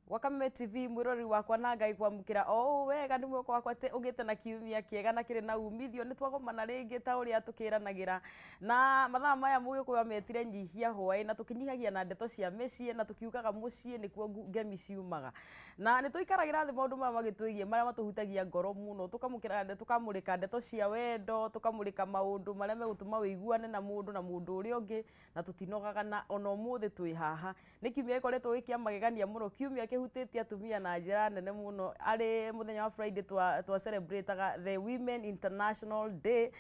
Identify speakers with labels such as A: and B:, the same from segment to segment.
A: Gwa Kameme TV mwiroreri wakwa na Ngai kwamũkĩra o ũũ wega nĩ mwĩhoko wakwa atĩ ũgĩte na kiumia kĩega na kĩrĩ na umithio. Nĩ twagomana rĩngĩ ta ũrĩa tũkĩranagĩra na mathaa maya Mũgĩkũyũ ametire nyihia hwaĩ, na tũkĩnyihagia na ndeto cia mĩciĩ, na tũkiugaga mũciĩ nĩkuo ngemi ciumaga. Na nĩ tũikaragĩra thĩ maũndũ maya magĩtwĩgiĩ marĩa matũhutagia ngoro mũno, tũkamũkĩra, tũkamũrĩka ndeto cia wendo, tũkamũrĩka maũndũ marĩa megũtũma wĩiguane na mũndũ na mũndũ ũrĩa ũngĩ, na tũtinogaga na ona ũmũthĩ twĩ haha. Nĩ kiumia gĩkoretwo gĩ kĩa magegania mũno, kiumia kĩhutĩtie atumia na njĩra nene mũno. Arĩ mũthenya wa Friday twa celebrate aga the Women International Day,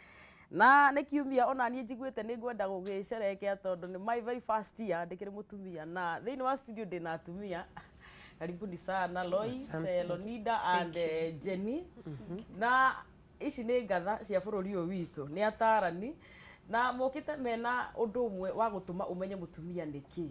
A: na nĩ kiumia ona niĩ njiguĩte nĩ ngwenda gũgĩcerekea tondũ nĩ my very first year ndĩkĩrĩ mũtumia, na thĩinĩ wa studio ndĩna atumia. Karibuni sana Lois, Lonida and Jenny. Na ici nĩ ngatha cia bũrũri ũyũ witũ, nĩ atarani na mokĩte mena ũndũ ũmwe wa gũtũma ũmenye mũtumia nĩ kĩ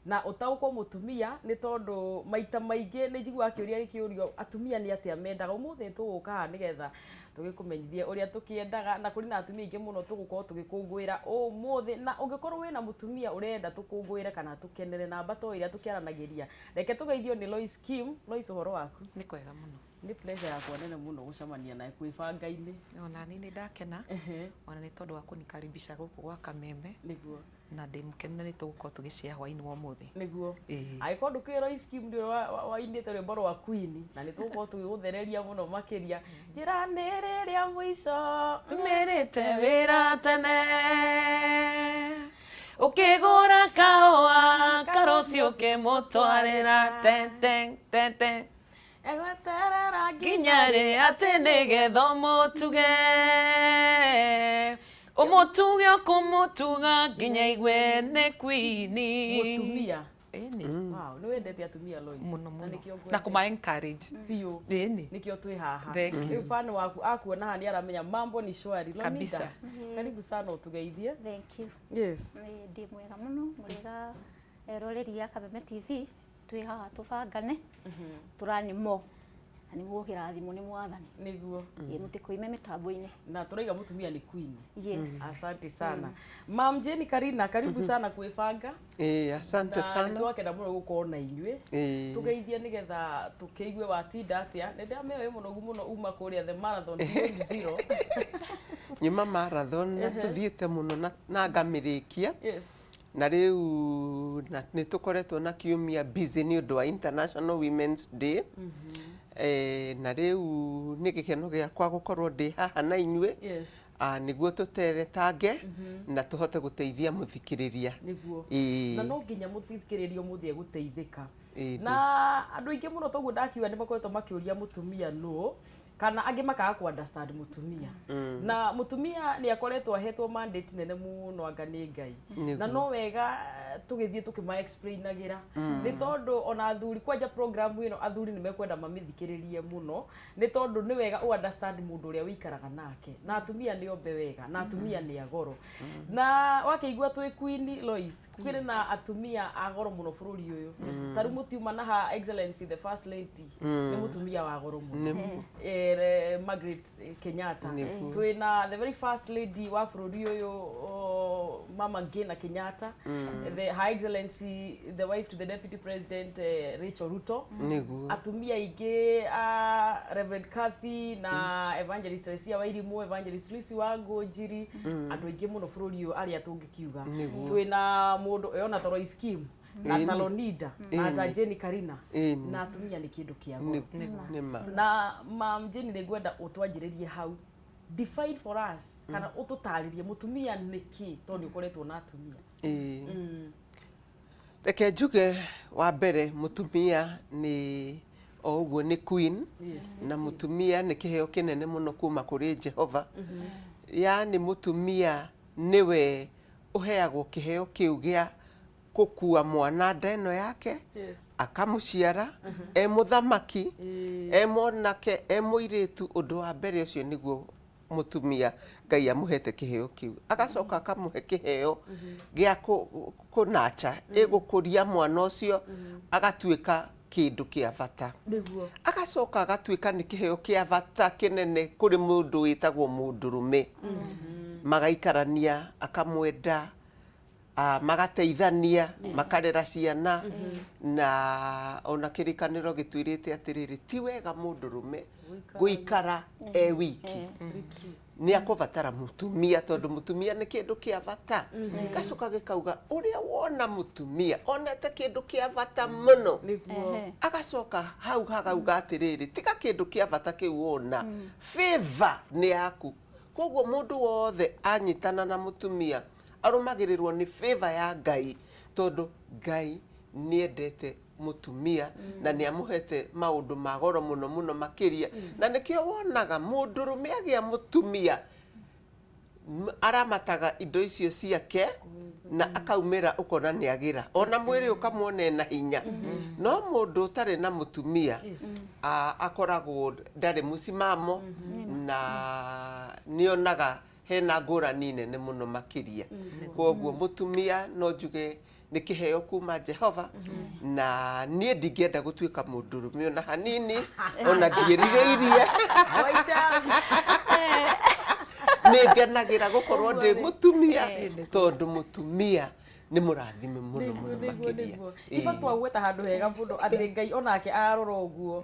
A: na ũtaũkwo mũtumia, nĩ tondũ maita maingĩ nĩ njiguaga kĩũria gĩkĩũrio, atumia nĩ atĩa mendaga. Ũmũthĩ tũgũka haha nĩgetha tũgĩkũmenyithie ũrĩa tũkĩendaga, na kũrĩ na atumia aingĩ mũno tũgũkorwo tũgĩkũngũĩra ũmũthĩ. Na ũngĩkorwo wĩna mũtumia ũrenda tũkũngũĩre kana tũkenere, namba to ĩrĩa tũkĩaranagĩria. Reke tũgeithio nĩ Lois Kim. Lois, ũhoro waku?
B: Nĩ kwega mũno.
A: Nĩ pleasure yakwa nene mũno gũcemania nawe kwĩbanga-inĩ.
B: Ona niĩ nĩ ndakena ona nĩ tondũ wa kũnikaribisha gũkũ gwa Kameme.
A: Nĩguo.
B: Na ndĩ mũkenu na nĩ tũgũkorwo tũgĩshare hwaĩ-inĩ wa ũmũthĩ.
A: Nĩguo. Angĩkorwo ndũkĩũĩ Lois Kim nĩ ũrĩa wainĩte rwĩmbo rwa Queen, na nĩ tũgũkorwo tũgĩgũthereria mũno makĩria. Njĩra nĩ rĩrĩa mũico
B: umĩrĩte wĩra tene, ũkĩgũra kahũa karũciũ ũkĩmũtwarĩra ten ten ten ten.
A: Egweterera
B: nginya rĩ atĩ nĩgetha ũmũtuge, ũmũtuge ũkũmũtuga nginya igue nĩ queen.
A: Mũtumia.
B: Ĩni.
A: Wow, nĩ wendete atumia, Lois.
B: Mũno
A: Na
B: mũno.
A: nĩkĩo
B: Na kũma encourage.
A: Biũ.
B: Ĩni.
A: Nĩkĩo twĩ haha.
B: Thank you.
A: Rĩu fan waku akuona haha nĩ aramenya mambo ni shwari. Lonida,
B: Kabisa.
A: karibu sana ũtũgeithie.
C: Thank you.
A: Yes.
C: Nĩ ndĩ mwega mũno, mũrĩega eroreri a Kameme TV. Twĩ haha tũbangane tũrani mo na nĩ mũgũkĩrathimwo nĩ Mwathani.
A: Nĩguo.
C: Ĩ mũtikoime mĩtambo-inĩ.
A: Na tũraiga mũtumia nĩ queen.
C: Yes.
A: Asante sana. Mam Jenny Karina, karibu sana kwĩbanga.
D: Ĩĩ, asante
A: Na
D: sana.
A: nĩtwakena mũno gũkorwo na inyuĩ.
D: Ĩĩ.
A: Tũgeithie nĩgetha tũkĩigue watinda atĩa. Nĩ ndamenya wĩ mũnogu mũno uma kũrĩa the marathon beyond zero.
D: Nyuma marathon na tũthiĩte mũno na ngamĩrĩkia. Na rĩu na nĩ tũkoretwo na kiumia busy nĩ ũndũ wa International Women's Day. Na rĩu nĩ gĩkeno gĩakwa gũkorwo ndĩ haha na inyuĩ. Nĩguo tũteretange na tũhote gũteithia mũthikĩrĩria.
A: Nĩguo.
D: Ĩĩ.
A: Na no nginya mũthikĩrĩria ũmũthĩ egũteithĩka.
D: Ĩĩ.
A: Na andũ aingĩ mũno toguo ndakiuga nĩ makoretwo makĩũria mũtumia nũ, kana angĩ makaga ku understand mũtumia. Na mũtumia nĩ akoretwo ahetwo mandate nene mũno anga nĩ Ngai. Na no wega tũgĩthiĩ tũkĩma explainagĩra, nĩ tondũ ona athuri kwanja program ĩno athuri nĩ mekwenda mamĩthikĩrĩrie mũno, nĩ tondũ nĩ wega ũ understand mũndũ ũrĩa ũikaraga nake. Na atumia nĩ ombe wega, na atumia nĩ agoro. Na wakĩigua twĩ Queen Lois, kwĩrĩ na atumia a goro mũno bũrũri ũyũ. Ta rĩu mũtiuma na ha Excellency the First Lady nĩ mũtumia wa goro mũno. Margaret Kenyatta. Twĩna the very first lady wa bũrũri ũyũ, Mama Ngina Kenyatta, the Her Excellency the wife to the Deputy President, Rachel Ruto. Atumia aingĩ a Reverend Cathy na Evangelist Teresia Wairimu, Evangelist Lucy wa Ngũnjiri, andũ aingĩ mũno bũrũri ũyũ arĩa tũngĩkiuga. Twĩna mũndũ ona ta Lois Kim na ta Lonida na ta Jenny Karina, na atumia nĩ kĩndũ kĩa goro.
D: Nĩ ma.
A: Na Mam Jenny, nĩ ngwenda ũtwanjĩrĩrie hau, define for us kana ũtũtarĩrie mũtumia nĩ kĩ, tondũ nĩ ũkoretwo na atumia.
D: Ĩĩ. Reke njuge wa mbere mũtumia nĩ o ũguo nĩ queen. Na mũtumia nĩ kĩheo kĩnene mũno kuma kũrĩ Jehova. Yaani mũtumia nĩwe ũheagwo kĩheo kĩu gĩa gũkua mwana nda ĩno yake, akamũciara e mũthamaki, e mwanake, e mũirĩtu. Ũndũ wa mbere ũcio nĩguo mũtumia Ngai amũhete kĩheo kĩu, agacoka akamũhe kĩheo gĩa kũnacha ĩgũkũria mwana ũcio agatuĩka kĩndũ kĩa bata. Agacoka agatuĩka nĩ kĩheo kĩa bata kĩnene kũrĩ mũndũ wĩtagwo mũndũrũme, magaikarania, akamwenda. Magateithania, makarera ciana, na ona kĩrĩkanĩro gĩtwĩrĩte atĩrĩrĩ, ti wega mũndũrũme gũikara e wiki, nĩ akũbatara mũtumia, tondũ mũtumia nĩ kĩndũ kĩa bata. Gacoka gĩkauga ũrĩa wona mũtumia onete kĩndũ kĩa bata mũno. Agacoka hau hagauga atĩrĩrĩ, tiga kĩndũ kĩa bata kĩu wona, favor nĩ yaku. Koguo mũndũ wothe anyitana na mũtumia arũmagĩrĩrwo nĩ favor ya Ngai, tondũ Ngai nĩendete mũtumia na nĩ amũhete maũndũ ma goro mũno mũno makĩria. Na nĩkĩo wonaga mũndũrũme agĩa mũtumia aramataga indo icio ciake na akaumĩra, ũkona nĩ agĩra, ona mwĩrĩ ũkamwona ena hinya. No mũndũ ũtarĩ na mũtumia akoragwo ndarĩ mũcimamo, na nĩonaga hena ngũrani nene mũno makĩria. Koguo mũtumia no njuge nĩ kĩheo kuma Jehova, na niĩ ndingĩenda gũtuĩka mũndũrũme ona hanini, ona ndiĩrirĩirie.
A: Waicha.
D: Nĩ ngenagĩra gũkorwo ndĩ mũtumia, tondũ mũtumia nĩ mũrathime mũno mũno makĩria.
A: Iba twagweta handũ hega mũno atĩ Ngai onake arora ũguo,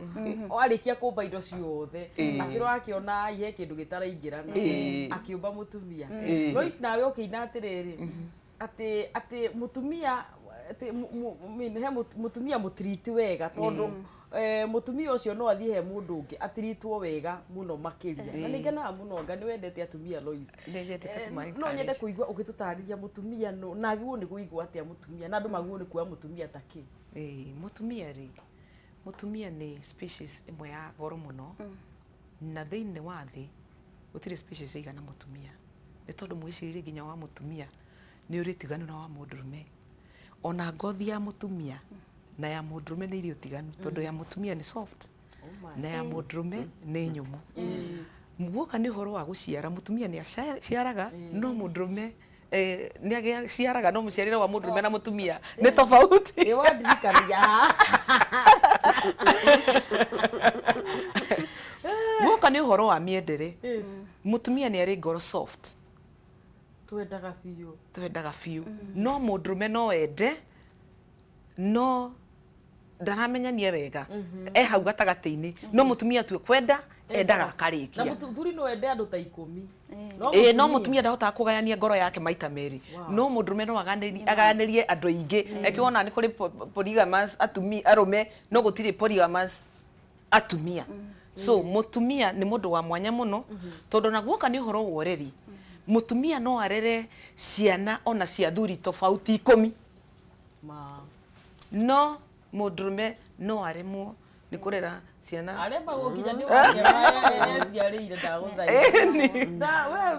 A: o arĩkia kũmba indo ciothe, akĩrora akĩona ai he kĩndũ gĩtaraingĩrana, akĩũmba mũtumia. Lois, nawe ũkĩina atĩrĩrĩ, atĩ mũtumia, atĩ he mũtumia mũtiriti wega, tondũ mũtumia ũcio no athiĩ he mũndũ ũngĩ atiritwo wega mũno makĩria. Na nĩ ngenaga mũno anga nĩ wendete atumia, Lois.
B: Nĩ nyendete kũma
A: No nyende
B: encourage.
A: kũigua ũgĩtũtarĩria mũtumia no na agĩrĩirwo nĩ kũigua atĩa mũtumia, na andũ magĩrĩirwo nĩ kuoya mũtumia ta kĩ?
B: Ĩĩ, mũtumia rĩ, mũtumia nĩ species ĩmwe ya goro mũno, na thĩinĩ wa thĩ gũtirĩ species ĩigana mũtumia, nĩ tondũ mwĩcirĩrie nginya wa mũtumia nĩ ũrĩ ũtiganu na wa mũndũrũme. Ona ngothi ya mũtumia na ya mũndũrũme nĩ irĩ ũtiganu, tondũ ya mũtumia nĩ soft na ya mũndũrũme nĩ nyũmũ. Guoka nĩ ũhoro wa gũciara, mũtumia nĩ aciaraga, no mũndũrũme nĩ aciaraga, no mũciarĩre wa mũndũrũme na mũtumia nĩ tofauti.
A: Ĩ, wandirikania.
B: Guoka nĩ ũhoro wa mĩendere, mũtumia nĩ arĩ ngoro soft.
A: Twendaga biũ.
B: Twendaga biũ, no mũndũrũme no ende no ndaramenyania wega, e hau gatagatĩ-inĩ. No mũtumia atue kwenda, endaga
A: Na
B: akarĩkia.
A: Mũthuri no ende andũ ta 10.
B: Ĩĩ, no mũtumia ndahotaga kũgayania ngoro yake maita merĩ, no mũndũrũme no agayanĩrie andũ aingĩ. Ekĩ wona nĩ kũrĩ polygamous atumia arũme, no gũtirĩ polygamous atumia. So mũtumia nĩ mũndũ wa mwanya mũno, tondũ na guoka nĩ ũhoro wa ũreri, mũtumia no arere ciana ona cia thuri tofauti 10.
A: Ma.
B: No mũndũrũme no aremwo nĩ kũrera ciana.
A: Aremagwo nginya nĩ wake eciarĩire. Ndagũthaitha na well,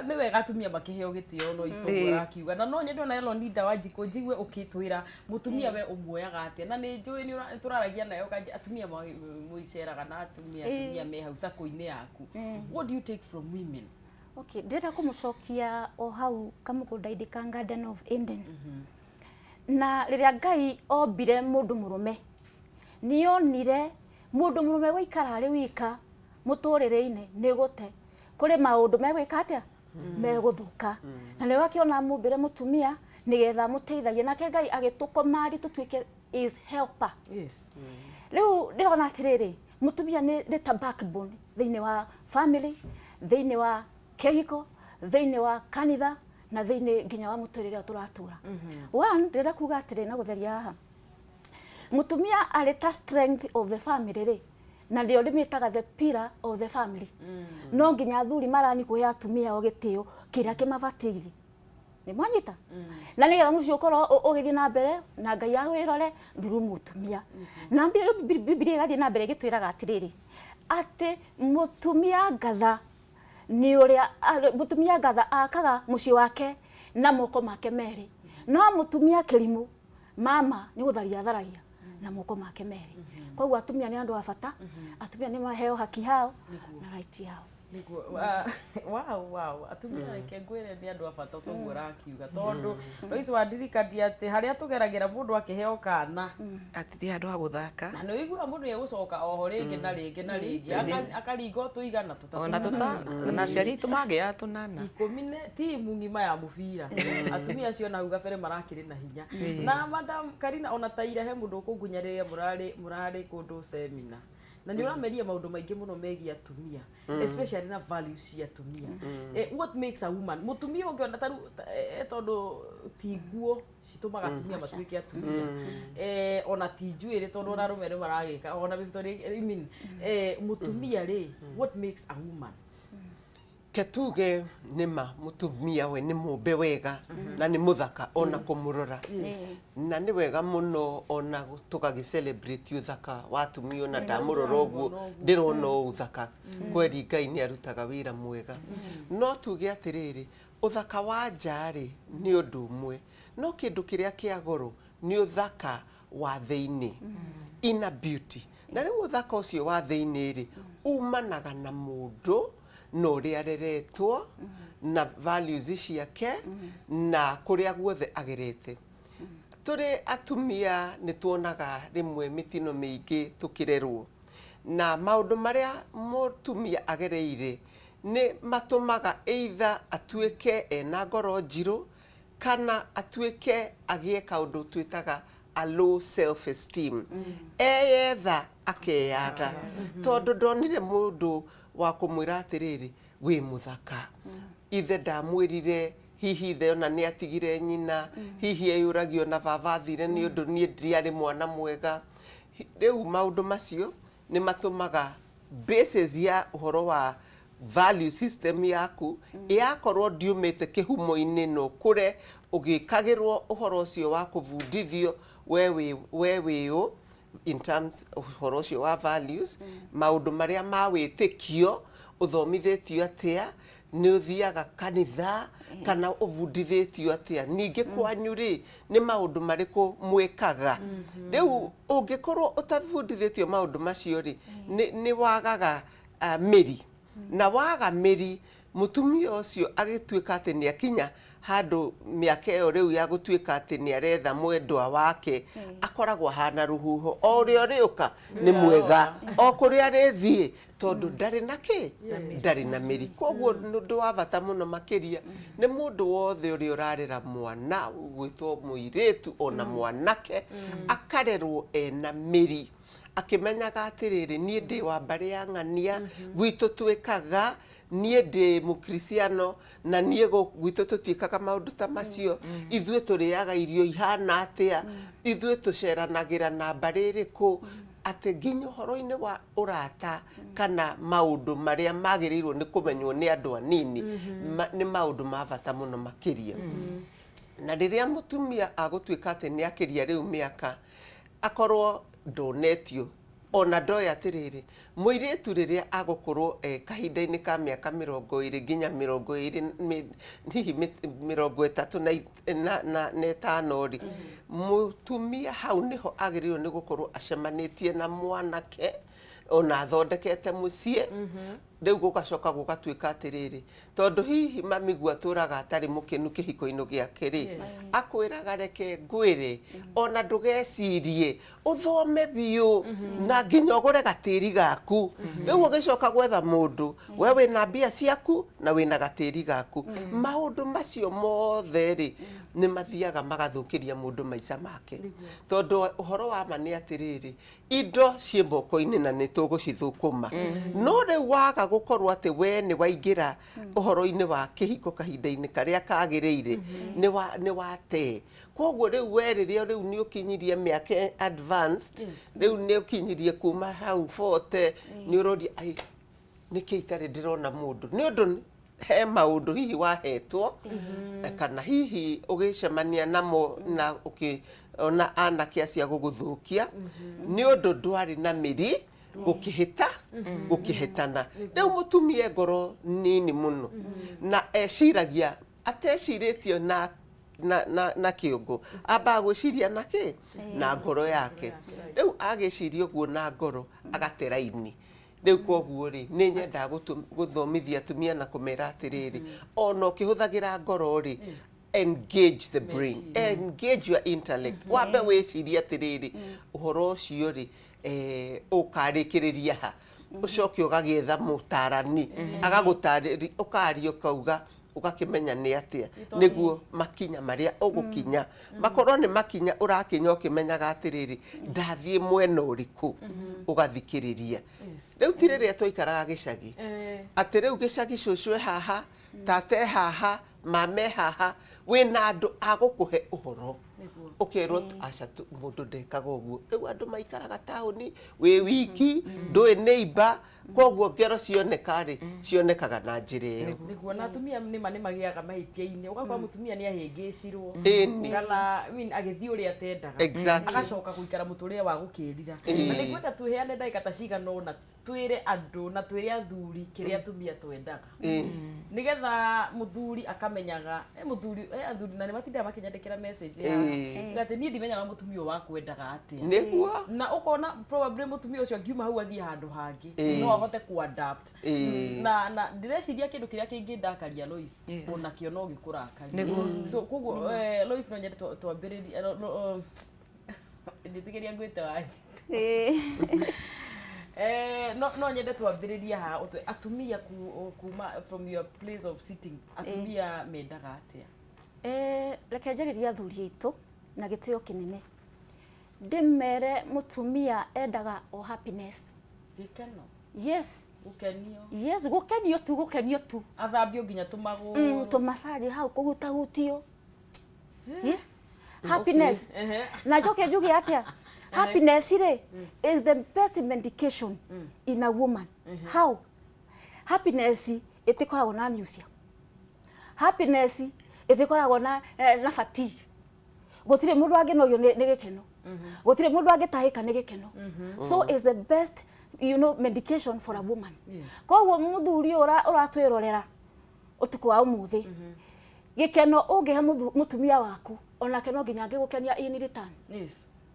A: nĩ wega atumia makĩheo gĩtĩo. No istoguo arakiuga, na no nyende ona Elonida Wanjikũ njigue ũkĩtwĩra mũtumia we ũmuoyaga atĩa, na nĩ njũĩ nĩ tũraragia nayo kanji atumia mũiceraga na atumia me hau cako-inĩ yaku. What do you take from women?
C: Okay, ndĩrenda kũmũcokia o hau kamũgũnda-inĩ ka Garden of Eden. Na rĩrĩa Ngai ombire mũndũ mũrũme, nĩonire mũndũ mũrũme gũikara arĩ wika mũtũrĩre-inĩ nĩ gũte. Kũrĩ maũndũ megwĩka atĩa? Megũthũka. Na nĩwe akĩona amũmbĩre mũtumia nĩgetha amũteithagie. Nake Ngai agĩtũkomandi tũtuĩke his helper. Rĩu ndĩrona atĩrĩrĩ, mũtumia nĩ ta backbone thĩinĩ wa family, thĩinĩ wa kĩhiko, thĩinĩ wa kanitha, na thĩinĩ nginya wa mũtũrĩre ũrĩa tũratũra. One, ndĩrenda kuga atĩrĩ na gũtheria haha, mũtumia arĩ ta strength of the family rĩ, na nĩo ndĩmĩtaga the pillar of the family. No nginya athuri marani kũhe atumia o gĩtĩo kĩrĩa kĩmabatiire, nĩ mwanyita, na nĩgetha mũciĩ ũkorwo ũgĩthiĩ na mbere na Ngai awĩrore through mũtumia. Na Bibilia ĩgathiĩ na mbere ĩgĩtwĩraga atĩrĩrĩ, atĩ mũtumia ngatha nĩ ũrĩa mũtumia ngatha akaga mũciĩ wake na moko make merĩ, no mũtumia kĩrimũ mama nĩ gũtharia atharagia na moko make merĩ. Koguo atumia nĩ andũ a bata, atumia nĩ maheo haki yao na right yao.
A: Nĩguo, wow wow, atumia reke ngwĩre nĩ andũ a bata toguo ũrakiuga, tondũ Lois wandirikania atĩ harĩa tũgeragĩra mũndũ akĩheo kana
B: Atithie handũ ha gũthaka.
A: Na nĩ ũiguaga mũndũ nĩ egũcoka oho rĩngĩ na rĩngĩ na rĩngĩ, akaringa o tũigana tũtatũ.
B: Ona tũta na aciari aitũ magĩaga tũnana.
A: 10 nĩ timu ng'ima ya mũbira. Atumia acio na hau gabere marakĩrĩ na hinya. Na Madam Karina, ona ta ira he mũndũ ũkũngunyarĩrĩria, mũrarĩ kũndũ semina na nĩ ũrameria maũndũ maingĩ mũno megiĩ atumia, especially na values cia atumia. What makes a woman mũtumia? Ũngĩona ta rĩu tondũ ti nguo citũmaga atumia matuĩke atumia, ona ti njuĩrĩ, tondũ ona arũme nĩ maragĩka ona mĩbuto I mean, mũtumia rĩ, what makes a woman?
D: Ke tuge nĩma mũtumia we nĩ mũmbe wega na nĩ mũthaka ona kũmũrora, na nĩ wega mũno ona tũgagĩ celebrate ũthaka wa atumia. Ona ndamũrora ũguo ndĩrona o ũthaka kweri. Ngai nĩ arutaga wĩra mwega. No tuge atĩrĩrĩ, ũthaka wa nja rĩ nĩ ũndũ ũmwe, no kĩndũ kĩrĩa kĩa goro nĩ ũthaka wa thĩinĩ, inner beauty. Na rĩu ũthaka ũcio wa thĩinĩ rĩ umanaga na mũndũ na ũrĩa areretwo na values ciake na kũrĩa guothe agerete. Tũrĩ atumia nĩ tuonaga rĩmwe mĩtino mĩingĩ tũkĩrerwo, na maũndũ marĩa mũtumia agereire nĩ matũmaga either atuĩke ena ngoro njirũ kana atuĩke agĩe kaũndũ twĩtaga a low self esteem, eyetha akeyaga tondũ ndonire mũndũ wa kũmwĩra atĩrĩrĩ, "Wĩ mũthaka." Ithe ndamwĩrire, hihi ithe ona nĩ atigire nyina, hihi eyũragio na baba athire nĩ ũndũ niĩ ndiarĩ mwana mwega. Rĩu maũndũ macio nĩ matũmaga basis ya ũhoro wa value system yaku yakorwo ndiumĩte kĩhumo-inĩ na ũkũre ũgĩkagĩrwo ũhoro ũcio wa kũbundithio we wĩ ũ in terms ũhoro ũcio wa values, maũndũ marĩa ma wĩtĩkio ũthomithĩtio atĩa, nĩ ũthiaga kanitha kana ũbundithĩtio atĩa, ningĩ kwanyu rĩ nĩ maũndũ marĩkũ mwĩkaga. Rĩu ũngĩkorwo ũtabundithĩtio maũndũ macio rĩ, nĩ wagaga mĩri, na waga mĩri mũtumia ũcio agĩtuĩka atĩ nĩ akinya handũ mĩaka ĩyo rĩu ya gũtuĩka atĩ nĩ aretha mwendwa wake, akoragwo ahana rũhuho, o ũrĩa ũrĩũka nĩ mwega, o kũrĩa arĩthiĩ, tondũ ndarĩ na kĩ, ndarĩ na mĩri. Koguo nĩ ũndũ wa bata mũno makĩria nĩ mũndũ wothe ũrĩa ũrarera mwana gwĩtwo mũirĩtu ona mwanake akarerwo ena mĩri, akĩmenyaga atĩrĩrĩ, niĩ ndĩ wa mbarĩ ya ng'ania, gwitũ twĩkaga, niĩ ndĩ mũkristiano na niĩ gwitũ tũtiĩkaga maũndũ ta macio, ithuĩ tũrĩaga irio ihana atĩa, ithuĩ tũceranagĩra na mbarĩ ĩrĩkũ, atĩ nginya ũhoro-inĩ wa ũrata kana maũndũ marĩa magĩrĩirwo nĩ kũmenywo nĩ andũ anini nĩ maũndũ ma bata mũno makĩria. Na rĩrĩa mũtumia agũtuĩka atĩ nĩ akĩria rĩu mĩaka, akorwo ndonetio ona ndoĩ atĩrĩrĩ, mũirĩtu rĩrĩa agũkorwo kahinda-inĩ ka mĩaka 20 nginya 20 hihi 35 rĩ, mũtumia hau nĩho agĩrĩirwo nĩ gũkorwo acemanĩtie na mwanake ona athondekete mũciĩ. Rĩu gũgacoka gũgatuĩka atĩrĩrĩ, tondũ hihi mamiguo atũraga atarĩ mũkenu kĩhiko-inĩ gĩake rĩ, akwĩraga, "Reke ngwĩre, ona ndũgecirie, ũthome biũ na nginya ũgũre gatĩri gaku." Rĩu ũgĩcoka gwetha mũndũ, we wĩna mbia ciaku na wĩna gatĩri gaku. Maũndũ macio mothe rĩ nĩ mathiaga magathũkĩria mũndũ maica make, tondũ ũhoro wa ma nĩ atĩrĩrĩ, indo ciĩ moko-inĩ na nĩ tũgũcithũkũma. No rĩu waga gũkorwo atĩ we nĩ waingĩra ũhoro-inĩ wa kĩhiko kahinda-inĩ karĩa kagĩrĩire, nĩ watee. Koguo rĩu we rĩrĩa rĩu nĩ ũkinyirie mĩaka advanced, rĩu nĩ ũkinyirie kuma hau 40, nĩ ũroria, "Ai, nĩkĩ itarĩ ndĩrona mũndũ?" Nĩ ũndũ he maũndũ hihi wahetwo kana hihi ũgĩcemania namo na ũkĩona anake acio a gũgũthũkia, nĩ ũndũ ndwarĩ na mĩri gũkĩhĩta gũkĩhĩtana. Rĩu mũtumia e ngoro nini mũno na eciragia atecirĩtio na kĩongo, ambaga gwĩciria na kĩ, na ngoro yake. Rĩu agĩciria ũguo na ngoro agate raini. Rĩu koguo rĩ, nĩ nyendaga gũthomithia atumia na kũmera atĩrĩrĩ, ona ũkĩhũthagĩra ngoro rĩ, engage the brain, engage your intellect, wambe wĩcirie atĩrĩrĩ, ũhoro ũcio rĩ, ũkarĩkĩrĩria ha, ũcoke ũgagĩetha mũtarani agagũtarĩria, ũkaria, ũkauga, ũgakĩmenya nĩ atĩa nĩguo makinya marĩa ũgũkinya makorwo nĩ makinya ũrakinya ũkĩmenyaga atĩrĩrĩ, ndathiĩ mwena ũrĩkũ, ũgathikĩrĩria. Rĩu ti rĩrĩa twaikaraga gĩcagi, atĩ rĩu gĩcagi cũcũ e haha, tata e haha, mama e haha, wĩna andũ a gũkũhe ũhoro, ũkerwo aca, mũndũ ndekaga ũguo. Rĩu andũ maikaraga taũni, wĩ wiki, ndũĩ neighbor, koguo ngero cioneka rĩ, cionekaga na njĩra ĩyo.
A: Nĩguo, na atumia nĩma nĩ magĩaga mahĩtia-inĩ, ũgakora mũtumia nĩ ahĩngĩcirwo kana, I mean, agĩthiĩ ũrĩa atendaga, agacoka gũikara mũtũrĩre wa gũkĩrira. Na nĩ ngwenda twĩheane ndagĩka ta cigana ũna, twĩre andũ na twĩre athuri kĩrĩa atumia twendaga, nĩgetha mũthuri akamenyaga, mũthuri, athuri na nĩ matindaga makĩnyandĩkĩra message ya atĩ niĩ ndimenyaga mũtumia ũyũ wakwa endaga atĩa. Na ũkona probably mũtumia ũcio angiuma hau athiĩ handũ hangĩ, no ahote ku-adapt. Na ndĩreciria kĩndũ kĩrĩa kĩngĩndakaria Lois, onakĩo no gĩkũrakaria. So koguo, Lois, no nyende twambĩrĩrie, njĩtĩkĩria ngwĩte wanji. No nyende twambĩrĩrie haha, ũtwe atumia kuma from your place of sitting, atumia mendaga atĩa?
C: Reke njarĩrie athuri aitũ na gĩtĩo kĩnene, ndĩmere mũtumia endaga o happiness.
A: Gĩkeno.
C: Yes.
A: Gũkenio.
C: Yes, gũkenio tu, gũkenio tu.
A: Athambio nginya tũmagũrũ.
C: Tũmacaji hau, kũhutahutio. Yeah. Happiness. Na njoke njuge atĩa, happiness rĩ is the best medication in a woman. How? Happiness ĩtĩkoragwo na nausea, happiness ĩtĩkoragwo na fatigue. Gũtirĩ mũndũ angĩnogio nĩ gĩkeno, gũtirĩ mũndũ angĩtahĩka nĩ gĩkeno. So is the best medication for a woman. Koguo mũthuri ũyũ ũratwĩrorera ũtukũ wa ũmũthĩ, gĩkeno ũngĩhe mũtumia waku, onake no nginya angĩgũkenia in return.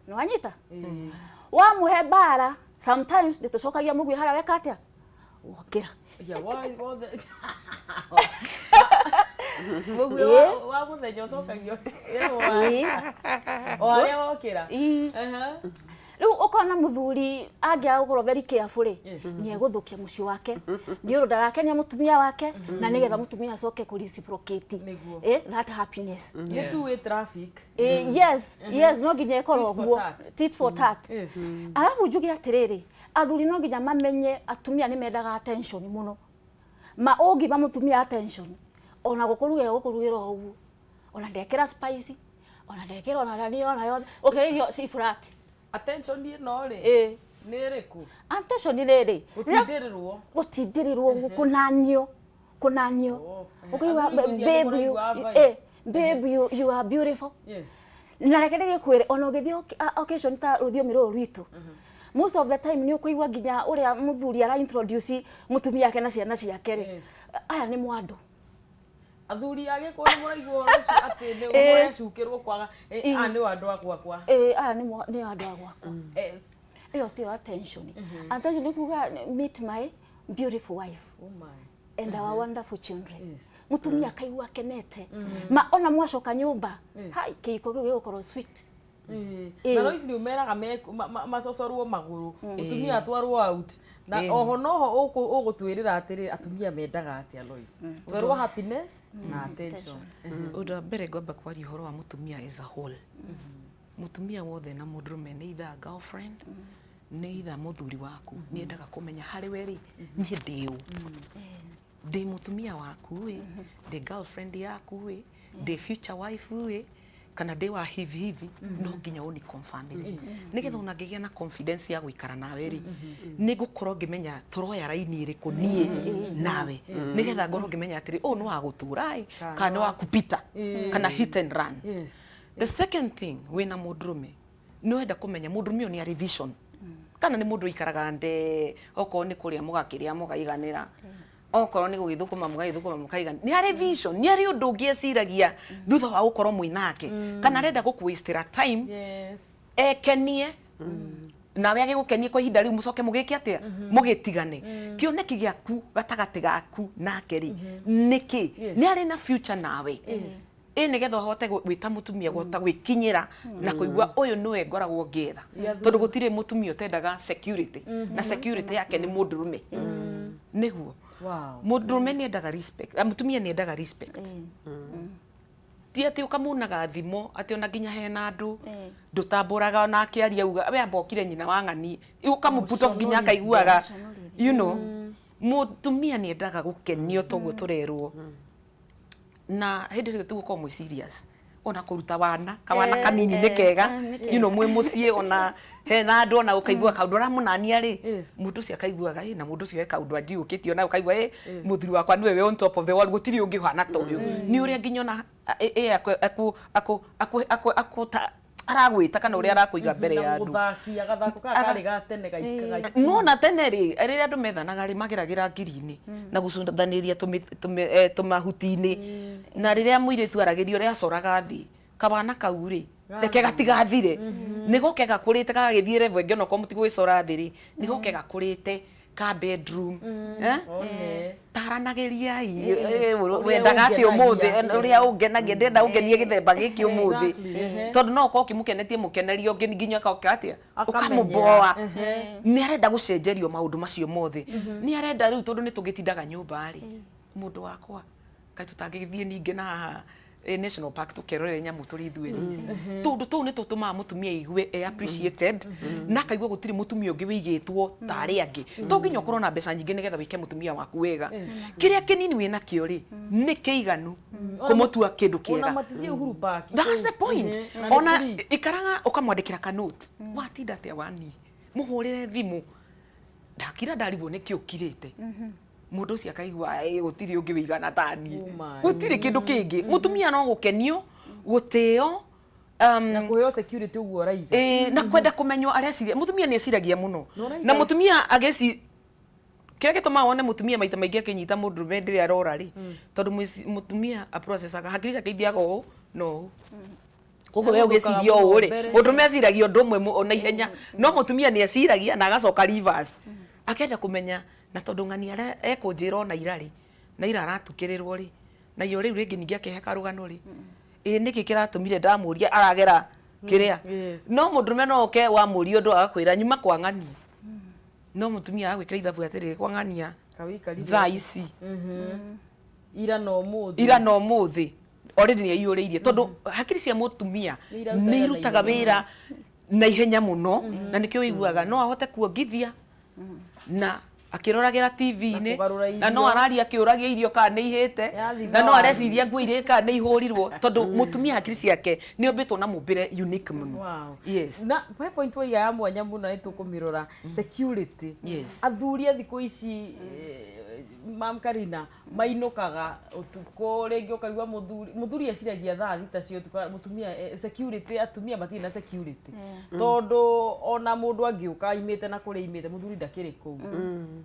C: Nĩwanyita? Wamũhe mbara, sometimes nĩtũcokagia mũguĩ harĩa weka atĩa, wokĩra.
A: Yeah, wothe mũguĩ wa mũthenya ũcokagio o harĩa wokĩra.
C: Rĩu ũkona mũthuri angĩaga gũkorwo very careful rĩ, nĩ egũthũkia mũciĩ wake, nĩ ũndũ ndarakenia mũtumia wake, na nĩgetha mũtumia acoke kũ reciprocate that happiness.
A: Nĩ two way traffic.
C: Yes, no nginya ĩkorwo
A: Tit for
C: ũguo.
A: tat.
C: Tit for tat. Arabu njuge atĩrĩrĩ, athuri no nginya mamenye atumia nĩ mendaga attention mũno. Ma ũngĩma mũtumia attention, ona gũkũrugĩra gũkũrugĩra o ũguo, ona ndekĩra spice, ona ndekĩra ona dania, ona yothe, ũkĩrĩa irio ci flat.
A: Attention ĩno rĩ, nĩ ĩrĩkũ?
C: Attention rĩrĩ,
A: Gũtindĩrĩrwo.
C: Gũtindĩrĩrwo, kũnanio, kũnanio. Ũkaigua,
A: Athuri ngwĩciria
C: "Babe,
A: nĩ
C: you,
A: mũraigua vibe.
C: Babe, you are beautiful." Na reke ndĩgĩkwĩre, ona ũgĩthiĩ occasion ta rũthiomi rũrũ rwitũ, most of the time nĩ ũkũigua nginya ũrĩa mũthuri ara introduce mũtumia wake na ciana ciake rĩ, aya nĩ mwandũ.
A: Athuri a Gĩkũyũ, nĩ mũraigua ũhoro ũcio atĩ nĩ mũrecukĩrwo kwaga, aya nĩ andũ a gwakwa.
C: Aya nĩ andũ a gwakwa. Ĩyo tiyo attention. Attention nĩ kuga, "Meet my beautiful wife
A: Oh my.
C: and our wonderful children." Mũtumia akaigua akenete, ma ona mwacoka nyũmba, hai, kĩhiko kĩu gĩgũkorwo sweet.
A: Na Lois, nĩ ũmeraga macocorwo magũrũ, mũtumia atwarwo out, na oho noho ũgũtwĩrĩra atĩrĩ, atumia mendaga atĩa, Lois? Ũhoro wa happiness na attention.
B: Ũndũ wa mbere, ngwamba kwaria ũhoro wa mũtumia as a whole. Mũtumia wothe na mũndũrũme, nĩ either girlfriend, nĩ either mũthuri waku, nĩ endaga kũmenya harĩ we rĩ, niĩ ndĩ ũ? Ndĩ mũtumia waku ĩ, ndĩ girlfriend yaku ĩ, ndĩ future wife ĩ, kana ndĩ wa hivi hivi? No nginya ũni confirm-ĩre, nĩgetha ona ngĩgĩa na confidence ya gũikara nawe rĩ, nĩ ngũkorwo ngĩmenya tũroya raini ĩrĩkũ niĩ nawe, nĩgetha ngorwo ngĩmenya atĩrĩ, ũyũ nĩ wa gũtũra ĩ, kana nĩ wa kupita, kana hit and run. The second thing, wĩna mũndũrũme, nĩ wenda kũmenya mũndũrũme ũyũ nĩ arĩ vision, kana nĩ mũndũ ũikaraga nde, okorwo nĩ kũrĩa mũgakĩrĩa mũkaiganĩra, okorwo nĩ gũgĩthũkũma mũgagĩthũkũma mũkaiganĩra. Nĩ arĩ vision? Nĩ arĩ ũndũ ũngĩ eciragia thutha wa gũkorwo mwĩ nake, kana arenda gũkũwastĩra time, ekenie? Nawe agĩgũkenie kwa ihinda rĩu, mũcoke mũgĩke atĩa? Mũgĩtigane. Kĩoneki gĩaku gatagatĩ gaku nake rĩ, nĩkĩ? Nĩ arĩ na future nawe? Ĩ nĩgetha ũhote gwĩta mũtumia, kũhota gwĩkinyĩra na kũigua ũyũ nĩwe ngoragwo ngĩetha, tondũ gũtirĩ mũtumia ũtendaga security, na security yake nĩ mũndũrũme. Nĩguo mũndũrũme nĩ endaga respect, mũtumia nĩ endaga respect. Ti atĩ ũkamunaga thimo atĩ ona nginya hena andũ ndũtambũraga, ona akĩaria uga we amba okire nyina wa ng'ani, ũkamũ put off nginya akaiguaga. Mũtumia nĩ endaga gũkenio toguo tũrerwo, na hĩndĩ ĩyo tũgũkorwo mwĩ serious, ona kũruta wana kawana kanini nĩ kega mwĩ mũciĩ, ona hena andũ, ona ũkaigua kaũndũ ũramũnania rĩ, mũndũ ũcio akaiguaga ĩ na mũndũ ũcio he kaũndũ anjiyũkĩtie, ona ũkaigua ĩ mũthuri wakwa nĩwe we on top of the world, gũtirĩ ũngĩ ũhana ta ũyũ. Nĩ ũrĩa nginya ona ĩ akũ akũ akũ akũ akũ ta aragwĩta kana ũrĩa arakũiga mbere ya andũ.
A: Gũthakia gathako kaya karĩ ga tene gaikaga.
B: Nona tene rĩ, rĩrĩa andũ methanaga rĩ, mageragĩra ngiri-inĩ na gũcũthanĩria tũmahuti-inĩ, na rĩrĩa mũirĩtu aragĩrio ũrĩa acoraga thĩ kawana kau rĩ, reke gatigathire, nĩ goke gakũrĩte gagagĩthiĩ level ĩngĩ, onokorwo mũtigũgĩcora thĩ rĩ, nĩ goke gakũrĩte ka bedroom, eh?
A: One.
B: Taranagĩriai, wendaga atĩ ũmũthĩ ũrĩa ũngenagia, ndĩrenda ũngenie gĩthemba gĩkĩ ũmũthĩ, tondũ no ũkorwo ũkĩmũkenetie mũkenerio ũngĩ nginya akoka atĩa, ũkamũboa. Nĩ arenda gũcenjerio maũndũ macio mothe, nĩ arenda rĩu, tondũ nĩ tũgĩtindaga nyũmba rĩ, mũndũ wakwa kaĩ tũtangĩgĩthiĩ ningĩ na haha National Park tũkerorere nyamũ tũrĩ ithuerĩ? Tũndũ tũu nĩ tũtũmaga mũtumia aigue e appreciated na akaigua gũtirĩ mũtumia ũngĩ wĩigĩtwo ta arĩa angĩ. To nginya ũkorwo na mbeca nyingĩ nĩgetha wĩke mũtumia waku wega. Kĩrĩa kĩnini wĩna kĩo rĩ, nĩ kĩiganu kũmũtua kĩndũ
A: Ona
B: kĩega.
A: matithiĩ Uhuru Park.
B: That's the point.
A: Na nĩ
B: Ona
A: free.
B: ikaraga ũkamwandĩkĩra ka note, watinda atĩa wani, mũhũrĩre thimũ, ndakira ndarigwo nĩkĩ ũkirĩte. Mũndũ ũcio akaigua "Ĩ, gũtirĩ ũngĩ wĩigana ta niĩ."
A: Oh my.
B: Gũtirĩ kĩndũ kĩngĩ. Mũtumia no gũkenio, gũtĩo,
A: na kũheo security ũguo ũraiga.
B: Ĩĩ, na kwenda kũmenywo areciria. Mũtumia nĩ eciragia mũno.
A: Na ũraiga.
B: Na mũtumia agĩci kĩrĩa gĩtũmaga wone mũtumia maita maingĩ akĩnyita mũndũrũme rĩrĩa arora rĩ, tondũ mũtumia aprocessaga, hakiri ciake ithiaga ũũ na ũũ. Koguo we ũgĩciria ũũ rĩ,
A: Mbere.
B: mũndũrũme eciragia ũndũ ũmwe na ihenya, no mũtumia nĩ eciragia na agacoka reverse, akenda kũmenya. Na tondũ ng'ania ekũnjĩra ona ira rĩ, na ira aratukĩrĩrwo rĩ, na iyo rĩu rĩngĩ ningĩ akĩhe karũgano rĩ, ĩ nĩkĩ kĩratũmire ndamũria aragera kĩrĩa. No mũndũrũme no oke wamũria ũndũ agakwĩra nyuma kwa ng'ania, no mũtumia agwĩkĩra ithabu atĩrĩrĩ, kwa ng'ania
A: Kawĩikarire.
B: Thaa ici.
A: Ira na ũmũthĩ.
B: Ira na ũmũthĩ already nĩ aiyũrĩirie, tondũ hakiri cia mũtumia
A: Nĩ irutaga
B: nĩ irutaga
A: na ihenya.
B: Wĩra na ihenya mũno, na nĩkĩo ũiguaga no ahote kuongithia na akĩroragĩra TV-inĩ,
A: Na kũgarũra
B: na no
A: irio.
B: araria akĩũragia irio kana nĩ ihĩte,
A: Yathi
B: na no
A: thawani.
B: areciria nguo irĩ kana nĩ ihũrirwo, tondũ mũtumia hakiri ciake nĩ ombĩtwo na mũmbĩre unique mũno. Yes.
A: Na he point waiga ya mwanya mũno, nĩ tũkũmĩrora, security. Athuri a thikũ ici, Mam Karina, mainũkaga ũtukũ, rĩngĩ ũkaigua mũthuri eciragia thaa 6 cia ũtukũ, mũtumia security, atumia matirĩ na security, tondũ ona mũndũ angĩũka aimĩte na kũrĩa aimĩte, mũthuri ndakĩrĩ kũu.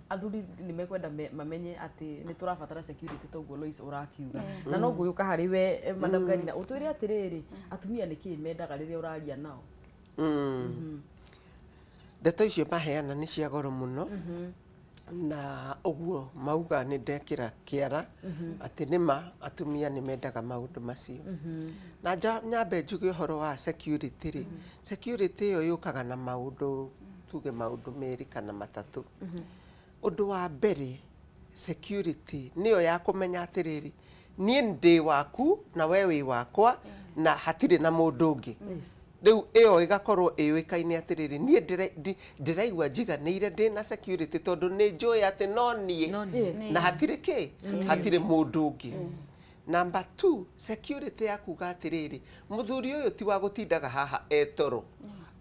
A: Athuri nĩ mekwenda mamenye atĩ nĩ tũrabatara security toguo Lois ũrakiuga. Na no ngũgĩũka harĩ we, Madam Karina, ũtwĩre atĩrĩrĩ, atumia nĩ kĩĩ mendaga rĩrĩa ũraria nao?
D: Ndeto icio maheana nĩ cia goro mũno, na ũguo mauga nĩ ndekĩra kĩara atĩ nĩma atumia nĩ mendaga maũndũ macio. Na nyambe njuge ũhoro wa security rĩ, security ĩyo yũkaga na maũndũ, tuge maũndũ merĩ kana matatũ. Ũndũ wa mbere, security nĩyo ya kũmenya atĩrĩrĩ, niĩ ndĩ waku na we wĩ wakwa na hatirĩ na mũndũ ũngĩ. Rĩu ĩyo ĩgakorwo ĩyũĩkaine atĩrĩrĩ, niĩ ndĩraigua njiganĩire ndĩna security, tondũ nĩ njũĩ atĩ no niĩ
B: No niĩ.
D: Na hatirĩ kĩ, hatirĩ mũndũ ũngĩ. Number two, security ya kuga atĩrĩrĩ, mũthuri ũyũ ti wa gũtindaga haha etoro,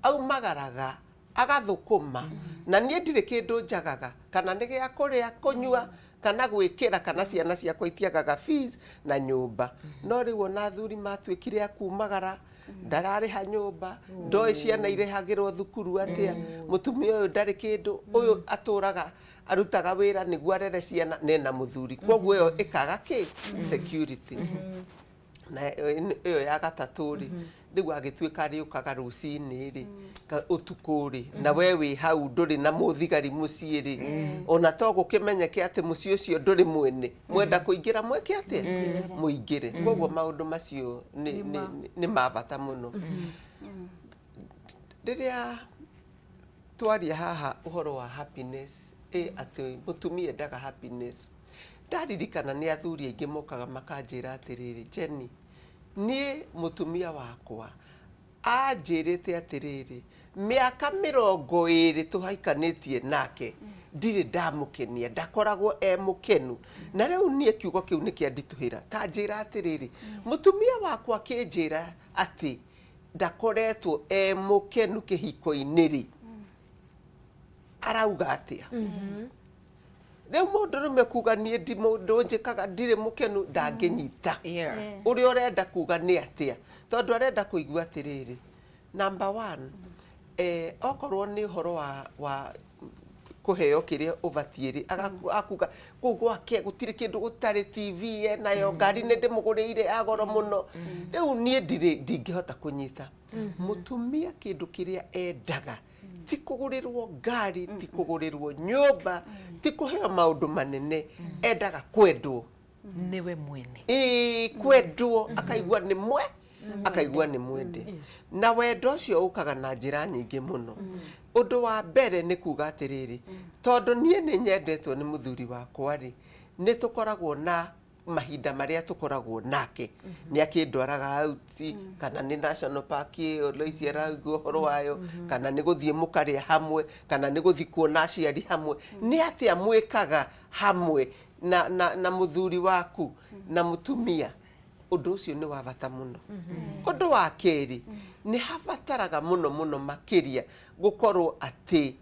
D: aumagaraga agathũkũma, na niĩ ndirĩ kĩndũ njagaga, kana nĩ gĩa kũrĩa, kũnyua, kana gwĩkĩra, kana ciana ciakwa itiagaga fees na nyũmba. No rĩu ona athuri matuĩkire a kumagara, ndararĩha nyũmba, ndoĩ ciana irĩhagĩrwo thukuru atĩa, mũtumia ũyũ ndarĩ kĩndũ, ũyũ atũraga arutaga wĩra nĩguo arere ciana nena mũthuri. Koguo ĩyo ĩkaga kĩ security. Na ĩyo ya gatatũ rĩ, rĩu agĩtuĩka arĩũkaga rũcinĩ rĩ, ũtukũ rĩ, na we wĩ hau ndũrĩ na mũthigari mũciĩ rĩ, ona to gũkĩmenyeke atĩ mũciĩ ũcio ndũrĩ mwene, mwenda kũingĩra mweke atĩa, mũingĩre. Koguo maũndũ macio nĩ ma bata mũno. Rĩrĩa twaria haha ũhoro wa happiness, atĩ mũtumia endaga happiness, ndaririkana nĩ athuri aingĩ mokaga makanjĩra atĩrĩrĩ, Jenny, niĩ mũtumia wakwa anjĩrĩte atĩrĩrĩ, mĩaka 20 tũhaikanĩtie nake ndirĩ ndamũkenia, ndakoragwo e mũkenu. Na rĩu niĩ kiugo kĩu nĩ kĩanditũhĩra. Ta njĩra atĩrĩrĩ, mũtumia wakwa akĩnjĩra atĩ ndakoretwo e mũkenu kĩhiko-inĩ rĩ, arauga atĩa? Rĩu mũndũrũme kuga niĩ ndi mũndũ njĩkaga ndirĩ mũkenu ndangĩnyita. Ũrĩa ũrenda kuga nĩ atĩa? Tondũ arenda kũigua atĩrĩrĩ, number one, okorwo nĩ ũhoro wa kũheo kĩrĩa ũbatiĩ rĩ, akuga kũu gwake gũtirĩ kĩndũ gũtarĩ, TV enayo, ngari nĩ ndĩmũgũrĩire ya goro mũno. Rĩu niĩ ndingĩhota kũnyita. Mũtumia kĩndũ kĩrĩa endaga ti kũgũrĩrwo ngari, ti kũgũrĩrwo nyũmba, ti kũheo maũndũ manene, endaga kwendwo.
B: Nĩwe mwene.
D: Ĩĩ, kwendwo, akaigua nĩ mwe, akaigua nĩ mwende. Na wendo ũcio ũkaga na njĩra nyingĩ mũno. Ũndũ wa mbere nĩ kuga atĩrĩrĩ, tondũ niĩ nĩ nyendetwo nĩ mũthuri wakwa rĩ, nĩ tũkoragwo na mahinda marĩa tũkoragwo nake. Nĩ akĩndwaraga out, kana nĩ National Park ĩyo Loici araigua ũhoro wayo, kana nĩ gũthiĩ mũkarĩa hamwe, kana nĩ gũthiĩ kuona aciari hamwe. Nĩ atĩa mwĩkaga hamwe na mũthuri waku na mũtumia? Ũndũ ũcio nĩ wa bata mũno. Ũndũ wa kerĩ, nĩ habataraga mũno mũno makĩria gũkorwo atĩ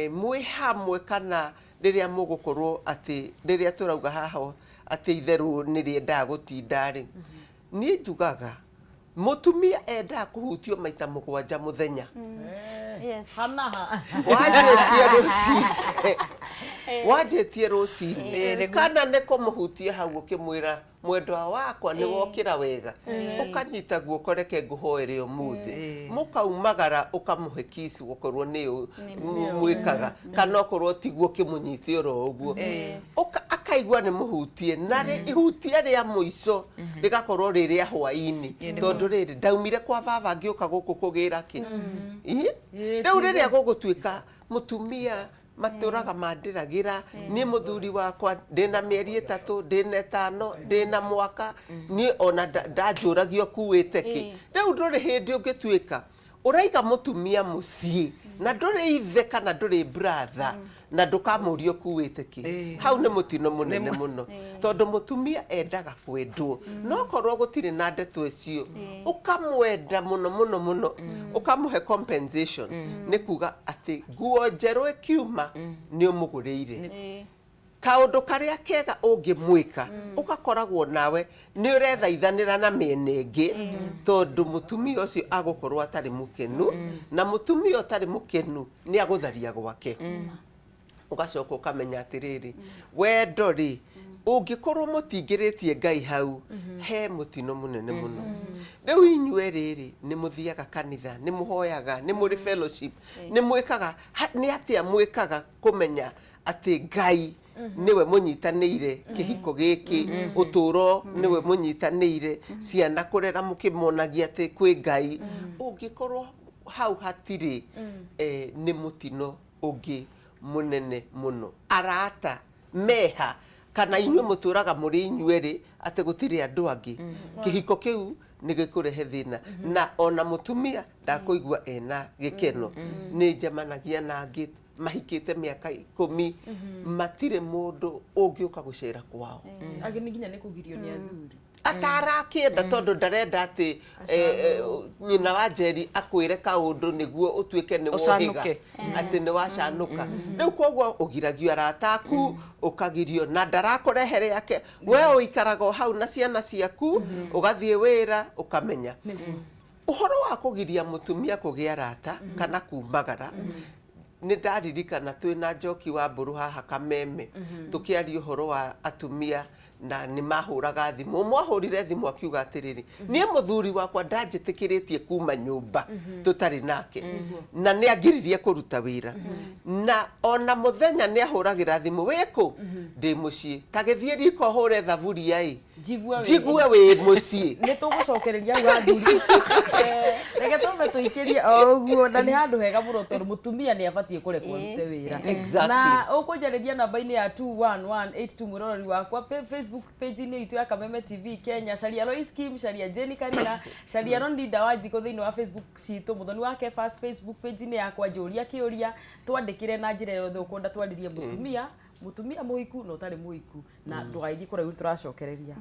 D: mwĩ hamwe, kana rĩrĩa mũgũkorwo atĩ rĩrĩa tũrauga haha atĩ itherũ nĩ rĩendaga gũtinda rĩ, niĩ njugaga mũtumia endaga kũhutio maita 7 mũthenya.
A: Hanaha.
D: Wanjĩtie rũcinĩ, wanjĩtie rũcinĩ, kana nĩ kũmũhutia hau ũkĩmwĩra mwendwa wakwa nĩ wokĩra wega, ũkanyita guoko, reke ngũhoere ũmũthĩ, mũkaumagara, ũkamũhe kiss okorwo nĩ mwĩkaga, kana okorwo tiguo ũkĩmũnyite oro ũguo, akaigua nĩ mũhutie. Na ihutia rĩa mũico rĩgakorwo rĩ rĩa hwaĩ-inĩ, tondũ rĩrĩ ndaumire kwa baba ngĩũka gũkũ kũgĩra kĩ. Rĩu rĩrĩa gũgũtuĩka mũtumia matũraga mandĩragĩra, niĩ mũthuri wakwa ndĩna mĩeri 3, ndĩna 5, ndĩna mwaka, niĩ ona ndanjũragio kuĩte kĩ. Rĩu ndũrĩ hĩndĩ ũngĩtuĩka ũraiga mũtumia mũciĩ na ndũrĩ ithe kana ndũrĩ brother na ndũkamũria ũkuĩte kĩ. Hau nĩ mũtino mũnene mũno, tondũ mũtumia endaga kwendwo. No korwo gũtirĩ na ndeto icio, ũkamwenda mũno mũno mũno, ũkamũhe compensation, nĩ kuga atĩ nguo njerũ ĩkiuma nĩ ũmũgũrĩire, kaũndũ karĩa kega ũngĩmwĩka, ũgakoragwo nawe nĩ ũrethaithanĩra na mĩena ĩngĩ, tondũ mũtumia ũcio agũkorwo atarĩ mũkenu, na mũtumia ũtarĩ mũkenu nĩ agũtharia gwake. Ũgacoka ũkamenya atĩrĩrĩ, wendo rĩ, ũngĩkorwo mũtingĩrĩtie Ngai hau, he mũtino mũnene mũno. Rĩu inyuĩ rĩrĩ nĩ mũthiaga kanitha, nĩ mũhoyaga, nĩ mũrĩ fellowship, nĩ mwĩkaga nĩ atĩa mwĩkaga kũmenya atĩ Ngai nĩwe mũnyitanĩire kĩhiko gĩkĩ, ũtũũro nĩwe mũnyitanĩire, ciana kũrera mũkĩmonagia atĩ kwĩ Ngai? Ũngĩkorwo hau hatirĩ, nĩ mũtino ũngĩ mũnene mũno. Arata meha, kana inyuĩ mũtũraga mũrĩ inyuerĩ atĩ gũtirĩ andũ angĩ, kĩhiko kĩu nĩ gĩkũrehe thĩna, na ona mũtumia ndakũigua ena gĩkeno. Nĩ njemanagia na angĩ mahikĩte mĩaka 10, matirĩ mũndũ ũngĩũka gũcera kwao.
A: Angĩ nĩ nginya nĩ kũgirio nĩ athuri.
D: Atarakĩenda, tondũ ndarenda atĩ nyina wa Njeri akwĩre kaũndũ nĩguo ũtuĩke nĩ wohĩga.
B: Ũcanũke.
D: Atĩ nĩ wacanũka. Rĩu koguo ũgiragio arata aku, ũkagirio na ndarakũrehere yake, we ũikaraga o hau na ciana ciaku, ũgathiĩ wĩra, ũkamenya ũhoro wa kũgiria mũtumia kũgĩa arata kana kumagara. Nĩ ndaririkana twĩna Njoki wa Mbũrũ haha Kameme, tũkĩaria ũhoro wa atumia. Na nĩ mahũraga thimũ. Ũmwe ahũrire thimũ akiuga atĩrĩrĩ, niĩ mũthuri wakwa ndanjĩtĩkĩrĩtie kuma nyũmba tũtarĩ nake, na nĩ angiririe kũruta wĩra, na ona mũthenya nĩ ahũragĩra thimũ, wĩkũ? Ndĩ mũciĩ. Ta gĩthiĩ riko hũre thaburia ĩ.
A: Njigue wĩ
D: Njigue wĩ mũciĩ.
A: Nĩ tũgũcokereria hau athuri, reke tũmbe tũikĩrie o ũguo, na nĩ handũ hega mũno tondũ mũtumia nĩ abatiĩ kũrekwo arute wĩra. Na ũkũnjarĩria namba-inĩ ya 21182, mwĩroreri wakwa, Facebook page-inĩ itũ ya Kameme TV Kenya. Caria Lois Kim, caria Jenny Karina, caria Ronlinda Wanjikũ thĩinĩ wa Facebook citũ, Mũthoni wa Kefas Facebook page-inĩ yakwa. Njũria kĩũria, twandĩkĩre na njĩra yothe ũkwenda twarĩrie mũtumia, mũtumia mũhiku na ũtarĩ mũhiku, na ndũgaithiĩ kũraihu, tũracokereria.